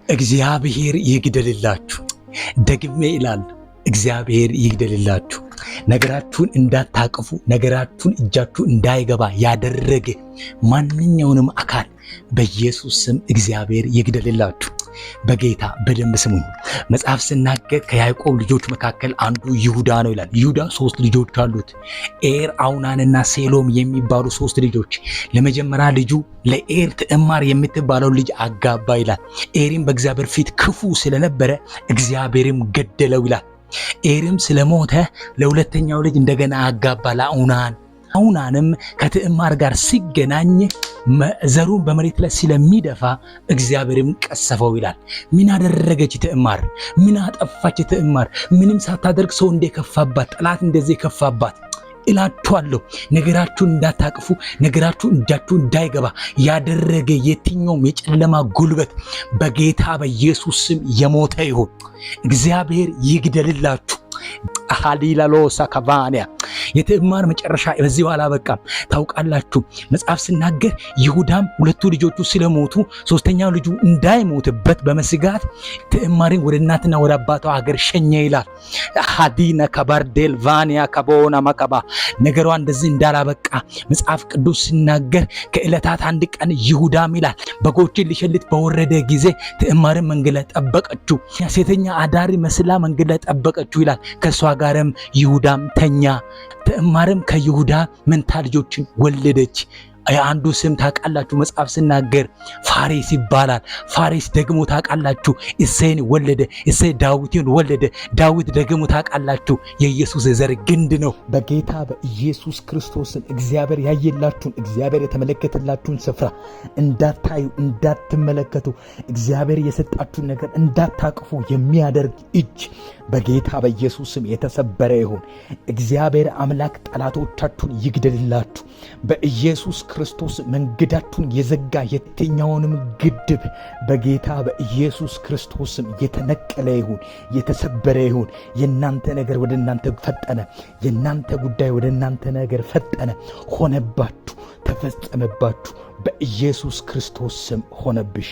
እግዚአብሔር ይግደልላችሁ። ደግሜ ይላል እግዚአብሔር ይግደልላችሁ። ነገራችሁን እንዳታቅፉ፣ ነገራችሁን እጃችሁ እንዳይገባ ያደረገ ማንኛውንም አካል በኢየሱስ ስም እግዚአብሔር ይግደልላችሁ። በጌታ በደንብ ስሙኝ። መጽሐፍ ስናገር ከያዕቆብ ልጆች መካከል አንዱ ይሁዳ ነው ይላል። ይሁዳ ሶስት ልጆች አሉት። ኤር፣ አውናንና ሴሎም የሚባሉ ሶስት ልጆች። ለመጀመሪያ ልጁ ለኤር ትዕማር የምትባለው ልጅ አጋባ ይላል። ኤሪም በእግዚአብሔር ፊት ክፉ ስለነበረ እግዚአብሔርም ገደለው ይላል። ኤርም ስለሞተ ለሁለተኛው ልጅ እንደገና አጋባ ለአውናን። አውናንም ከትዕማር ጋር ሲገናኝ ዘሩን በመሬት ላይ ስለሚደፋ እግዚአብሔርም ቀሰፈው ይላል። ምን አደረገች ትዕማር? ምን አጠፋች ትዕማር? ምንም ሳታደርግ ሰው እንደከፋባት፣ ጠላት እንደዚህ የከፋባት እላችኋለሁ፣ ነገራችሁን እንዳታቅፉ፣ ነገራችሁ እጃችሁ እንዳይገባ ያደረገ የትኛውም የጨለማ ጉልበት በጌታ በኢየሱስ ስም የሞተ ይሁን። እግዚአብሔር ይግደልላችሁ። አሃሊላሎሳ ካቫንያ የትዕማር መጨረሻ በዚህ አላበቃም። ታውቃላችሁ መጽሐፍ ስናገር ይሁዳም ሁለቱ ልጆቹ ስለሞቱ ሶስተኛው ልጁ እንዳይሞትበት በመስጋት ትዕማርን ወደ እናትና ወደ አባቷ ሀገር ሸኘ ይላል። ሀዲነ ከባርዴል ቫንያ ከቦና መከባ ነገሯ እንደዚህ እንዳላበቃ መጽሐፍ ቅዱስ ሲናገር ከዕለታት አንድ ቀን ይሁዳም ይላል በጎችን ሊሸልት በወረደ ጊዜ ትዕማርን መንገድ ላይ ጠበቀችው። ሴተኛ አዳሪ መስላ መንገድ ላይ ጠበቀችው ይላል። ከእሷ ጋርም ይሁዳም ተኛ። ትዕማርም ከይሁዳ መንታ ልጆችን ወለደች። የአንዱ ስም ታውቃላችሁ፣ መጽሐፍ ስናገር ፋሬስ ይባላል። ፋሬስ ደግሞ ታውቃላችሁ እሴይን ወለደ። እሴይ ዳዊትን ወለደ። ዳዊት ደግሞ ታውቃላችሁ የኢየሱስ ዘር ግንድ ነው። በጌታ በኢየሱስ ክርስቶስን እግዚአብሔር ያየላችሁን፣ እግዚአብሔር የተመለከተላችሁን ስፍራ እንዳታዩ፣ እንዳትመለከቱ፣ እግዚአብሔር የሰጣችሁን ነገር እንዳታቅፉ የሚያደርግ እጅ በጌታ በኢየሱስ ስም የተሰበረ ይሁን። እግዚአብሔር አምላክ ጠላቶቻችሁን ይግደልላችሁ። በኢየሱስ ክርስቶስ መንገዳችሁን የዘጋ የትኛውንም ግድብ በጌታ በኢየሱስ ክርስቶስም የተነቀለ ይሁን፣ የተሰበረ ይሁን። የእናንተ ነገር ወደ እናንተ ፈጠነ። የእናንተ ጉዳይ ወደ እናንተ ነገር ፈጠነ። ሆነባችሁ፣ ተፈጸመባችሁ። በኢየሱስ ክርስቶስ ስም ሆነብሽ።